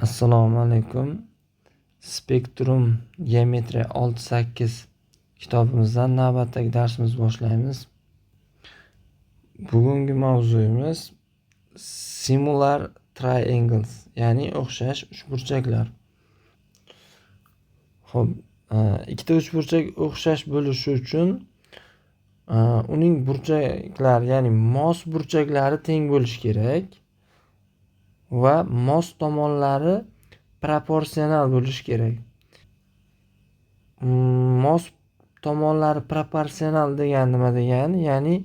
Assalomu alaykum. Spektrum geometriya 6-8 kitobimizdan navbatdagi darsimizni boshlaymiz. Bugungi mavzuyimiz similar triangles, ya'ni o'xshash uchburchaklar. Xo'p, ikkita uchburchak o'xshash bo'lishi uchun uning burchaklari, ya'ni mos burchaklari teng bo'lishi kerak va mos tomonlari proporsional bo'lishi kerak. Mos tomonlari proporsional degani nima degani? Ya'ni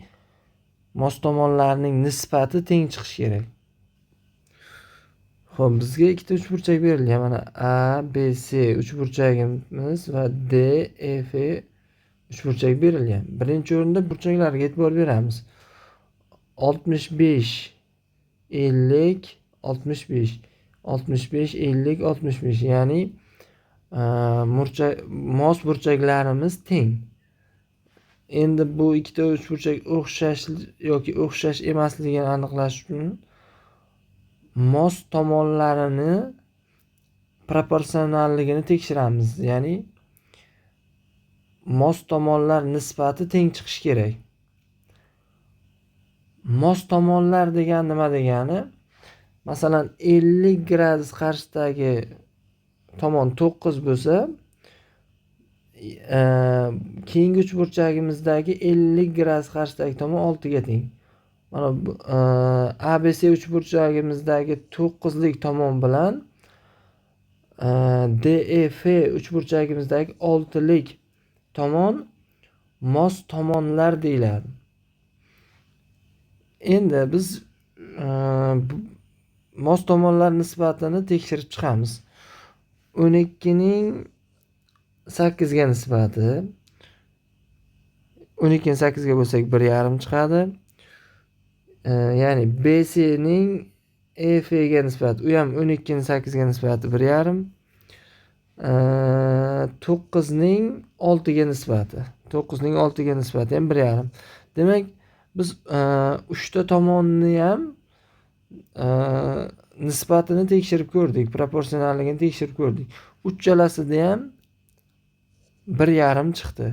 mos tomonlarining nisbati teng chiqishi kerak. Xo'p, bizga ikkita uchburchak berilgan. Mana A, B, C uchburchagimiz va D, E, F uchburchak berilgan. Birinchi o'rinda burchaklarga e'tibor beramiz. 65, 50, 65, 65, 50, 65, ya'ni mos burchaklarimiz teng. Endi bu ikkita uchburchak o'xshash yoki o'xshash emasligini aniqlash uchun mos tomonlarini proporsionalligini tekshiramiz. Ya'ni mos tomonlar nisbati teng chiqishi kerak. Mos tomonlar degani nima degani? Masalan, 50 gradus qarshisidagi tomon 9 bo'lsa, keyingi uchburchagimizdagi 50 gradus qarshisidagi tomon 6 ga teng. Mana bu ABC uchburchagimizdagi 9lik tomon bilan DEF uchburchagimizdagi 6lik tomon mos tomonlar deyiladi. Endi biz mos tomonlar nisbatini tekshirib chiqamiz. 12 ning 8 ga nisbati, 12 ni 8 ga bo'lsak 1,5 chiqadi. Ya'ni BC ning EF ga nisbati, u ham 12 ni 8 ga nisbati 1,5. 9 ning 6 ga nisbati, 9 ning 6 ga nisbati ham 1,5. Demak, biz 3 ta tomonni ham nisbatini tekshirib ko'rdik, proporsionalligini tekshirib ko'rdik. Uchalasida ham 1,5 chiqdi.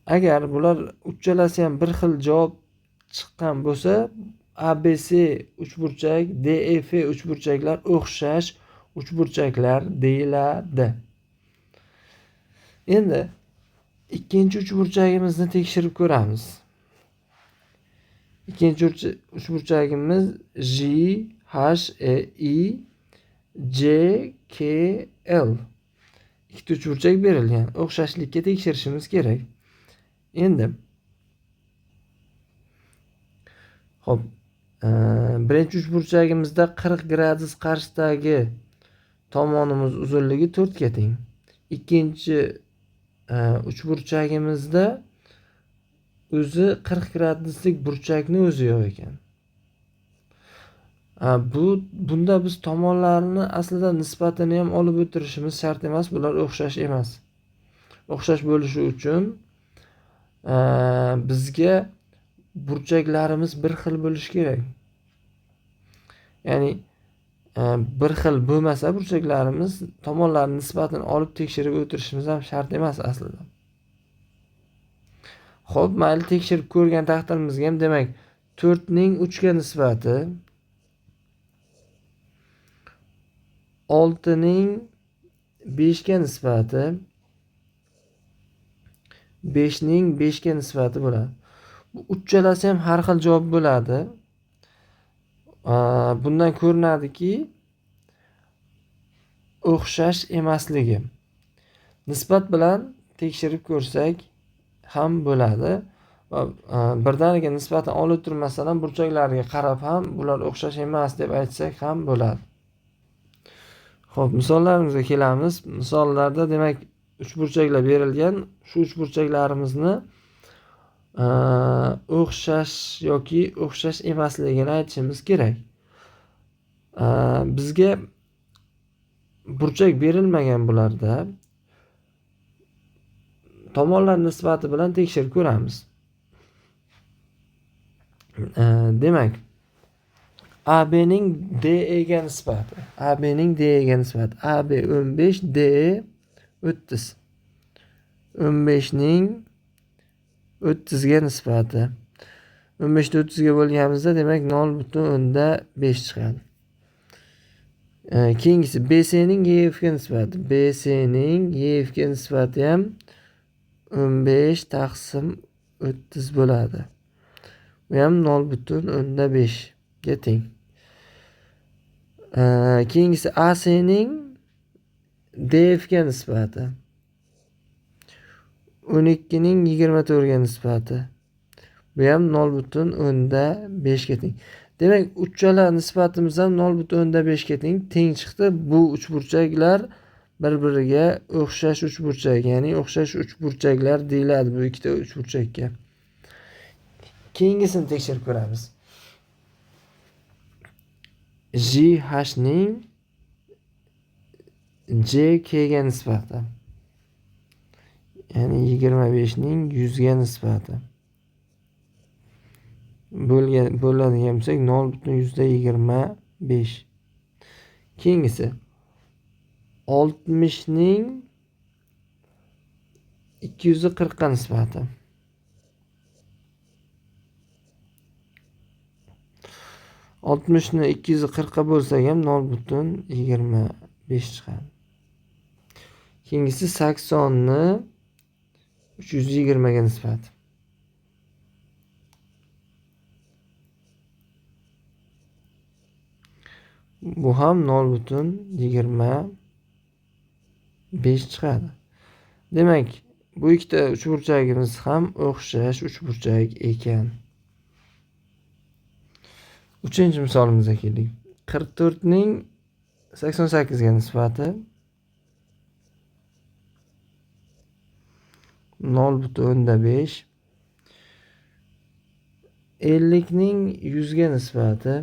Agar bular uchalasi ham bir xil javob chiqqan bo'lsa, ABC uchburchak, DEF uchburchaklar o'xshash uchburchaklar deyiladi. Endi ikkinchi uchburchagimizni tekshirib ko'ramiz. Ikkinchi uchburchagimiz J, H, E, I, C, K, L. Ikkita uchburchak berilgan. O'xshashlikka tekshirishimiz kerak. Endi xo'p, birinchi uchburchagimizda 40 gradus qarshisidagi tomonimiz uzunligi 4 ga teng. Ikkinchi uchburchagimizda o'zi 40 graduslik burchakni o'zi yo'q ekan. Bunda biz tomonlarni aslida nisbatini ham olib o'tirishimiz shart emas, bular o'xshash emas. O'xshash bo'lishi uchun bizga burchaklarimiz bir xil bo'lishi kerak. Ya'ni bir xil bo'lmasa burchaklarimiz tomonlarning nisbatini olib tekshirib o'tirishimiz ham shart emas aslida. Xo'p, mayli, tekshirib ko'rgan taqdirimizga ham, demak, 4 ning 3 ga nisbati 6 ning 5 ga nisbati 5 ning 5 ga nisbati bo'ladi. Bu uchalasi ham har xil javob bo'ladi. Bundan ko'rinadiki, o'xshash emasligi. Nisbat bilan tekshirib ko'rsak ham bo'ladi. Va birdaniga nisbatini olib turmasdan ham burchaklarga qarab ham bular o'xshash emas deb aytsak ham bo'ladi. Xo'p, misollarimizga kelamiz. Misollarda demak uchburchaklar berilgan. Shu uchburchaklarimizni o'xshash yoki o'xshash emasligini aytishimiz kerak. Bizga burchak berilmagan bularda. Tomonlar nisbati bilan tekshirib ko'ramiz. Demak, ABning DEga nisbati. ABning DEga nisbati. AB 15, DE 30. 15 ning 30 ga nisbati. 15 ni 30 ga bo'lganimizda demak 0.5 chiqadi. Keyingisi BCning EF ga nisbati. BCning EF ga nisbati ham 15 taqsim 30 bo'ladi. Bu ham 0.5 ga teng. Keyingisi ACning DF ga nisbati. 12 ning 24 ga nisbati. Bu ham 0.5 ga teng. Demak, uchala nisbatimiz ham 0.5 ga teng chiqdi. Bu uchburchaklar bir-biriga o'xshash uchburchak, ya'ni o'xshash uchburchaklar deyiladi bu ikkita uchburchakka. Keyingisini tekshirib ko'ramiz. GH ning JK ga nisbati. Ya'ni 25 ning 100 ga nisbati. Bo'ladigan bo'lsak 0.25. Keyingisi 60 ning 240 ga nisbati. 60 ni 240 ga bo'lsak ham 0.25 chiqadi. Keyingisi 80 ni 320 ga nisbati. Bu ham 0.25 chiqadi. Demak, bu ikkita uchburchagimiz ham o'xshash uchburchak ekan. Uchinchi misolimizga keldik. 44 ning 88 ga nisbati 0.5. 50 ning 100 ga nisbati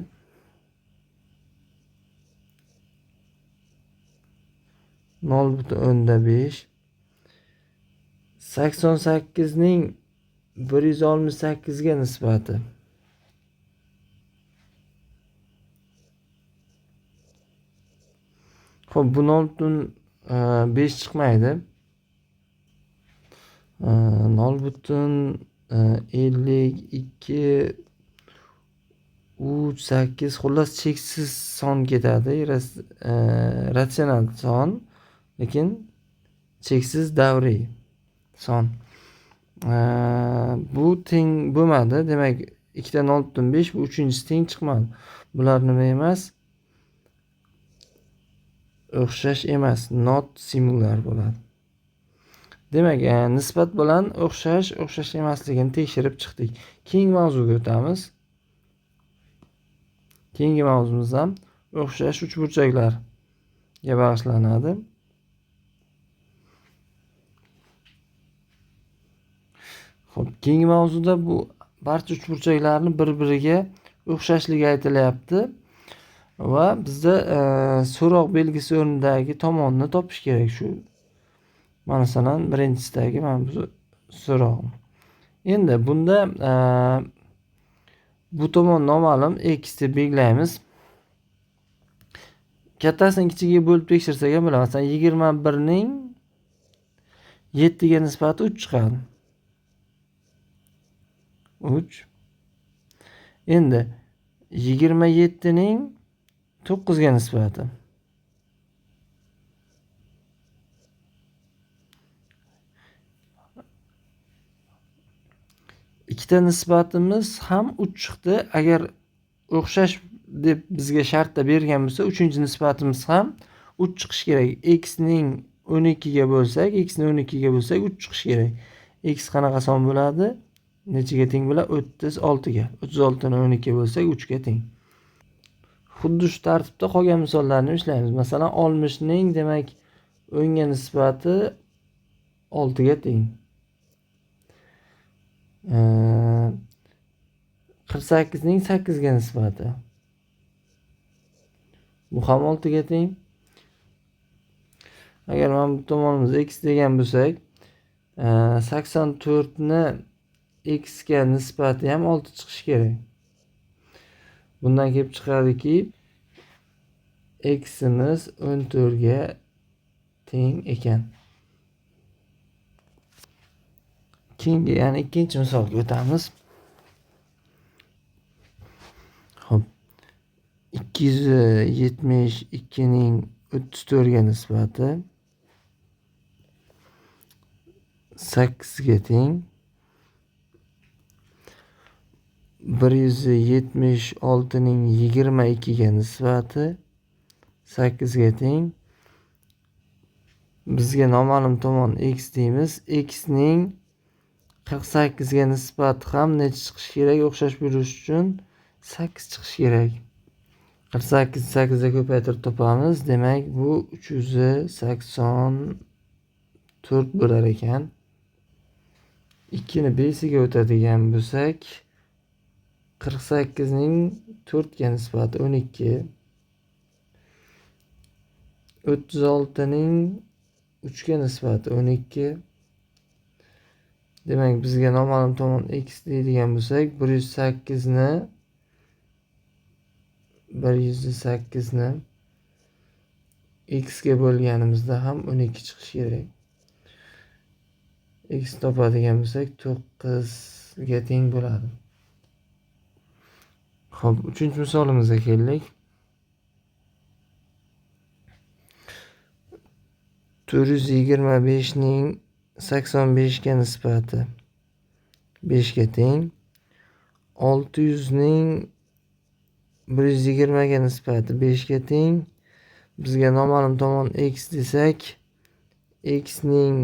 0.5. 88 ning 168 ga nisbati Xo'p, bu 0.5 chiqmaydi. 0.52 3 8, xullas cheksiz son ketadi. Ratsional son, lekin cheksiz davriy son. Bu teng bo'lmadi. Demak, ikkita 0.5, bu uchinchisi teng chiqmadi. Bular nima emas? O'xshash emas, not similar bo'ladi. Demak, nisbat bilan o'xshash, o'xshash emasligini tekshirib chiqdik. Keyingi mavzuga o'tamiz. Keyingi mavzumiz ham o'xshash uchburchaklarga bag'ishlanadi. Xo'p, keyingi mavzuda bu barcha uchburchaklarni bir-biriga o'xshashligi aytilyapti va bizda so'roq belgisi o'rnidagi tomonni topish kerak. Shu masalan, birinchisidagi mana bu so'roq. Endi bunda bu tomon noma'lum, x deb belgilaymiz. Kattasini kichigiga bo'lib tekshirsak ham bo'ladi. Masalan, 21 ning 7 ga nisbati 3 chiqadi. 3. Endi 27 ning 9 ga nisbati. Ikkita nisbatimiz ham 3 chiqdi. Agar o'xshash deb bizga shartda bergan bo'lsa, uchinchi nisbatimiz ham 3 chiqishi kerak. X ning 12 ga bo'lsak, x ni 12 ga bo'lsak 3 chiqishi kerak. X qanaqa son bo'ladi? Nechaga teng bo'ladi? 36 ga. 36 ni 12 ga bo'lsak 3 ga teng. Xuddi shu tartibda qolgan misollarni ishlaymiz. Masalan, 60 ning demak 10 ga nisbati 6 ga teng. 48 ning 8 ga nisbati. Bu ham 6 ga teng. Agar mana bu tomonimiz x degan bo'lsak, 84 ni x ga nisbati ham 6 chiqishi kerak. Bundan kelib chiqadiki, x'imiz 14 ga teng ekan. Keyingi, ya'ni ikkinchi misolga o'tamiz. Xo'p, 272 ning 34 ga nisbati 8 ga teng. 176 ning 22 ga nisbati 8 ga teng. Bizga noma'lum tomon x deymiz. X ning 48 ga nisbati ham necha chiqishi kerak? O'xshash bo'lishi uchun 8 chiqishi kerak. 48 8 ga ko'paytirib topamiz. Demak, bu 384 bo'lar ekan. 2 ni 5 ga o'tadigan bo'lsak, 48 ning 4 ga nisbati 12. 36 ning 3 ga nisbati 12. Demak, bizga noma'lum tomon x deydigan bo'lsak, 108 ni 108 ni x ga bo'lganimizda ham 12 chiqishi kerak. X topadigan bo'lsak 9 ga teng bo'ladi. Xo'p, uchinchi misolimizga keldik. 425 ning 85 ga nisbati 5 ga teng. 600 ning 120 ga nisbati 5 ga teng. Bizga noma'lum tomon x desak, x ning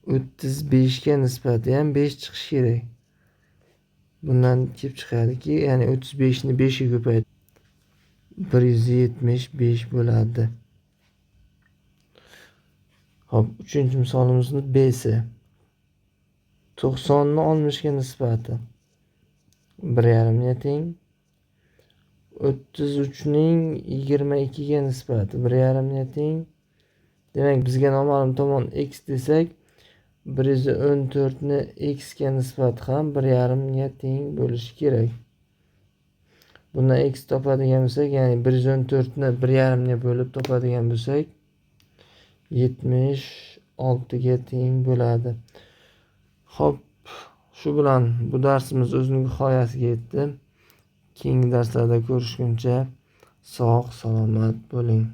35 ga nisbati ham 5 chiqishi kerak. Bundan kelib chiqadiki, ya'ni 35 ni 5 ga ko'paytirib 175 bo'ladi. Xo'p, uchinchi misolimizni B si. 90 ni 60 ga nisbati 1,5 ga teng. 33 ning 22 ga nisbati 1,5 ga teng. Demak, bizga noma'lum tomon x desak, 114 ni x ga nisbati ham 1,5 ga teng bo'lishi kerak. Bundan x topadigan bo'lsak, ya'ni 114 ni 1,5 ga bo'lib topadigan bo'lsak, 76 ga teng bo'ladi. Xo'p, shu bilan bu darsimiz o'zining nihoyasiga yetdi. Keyingi darslarda ko'rishguncha sog' salomat bo'ling.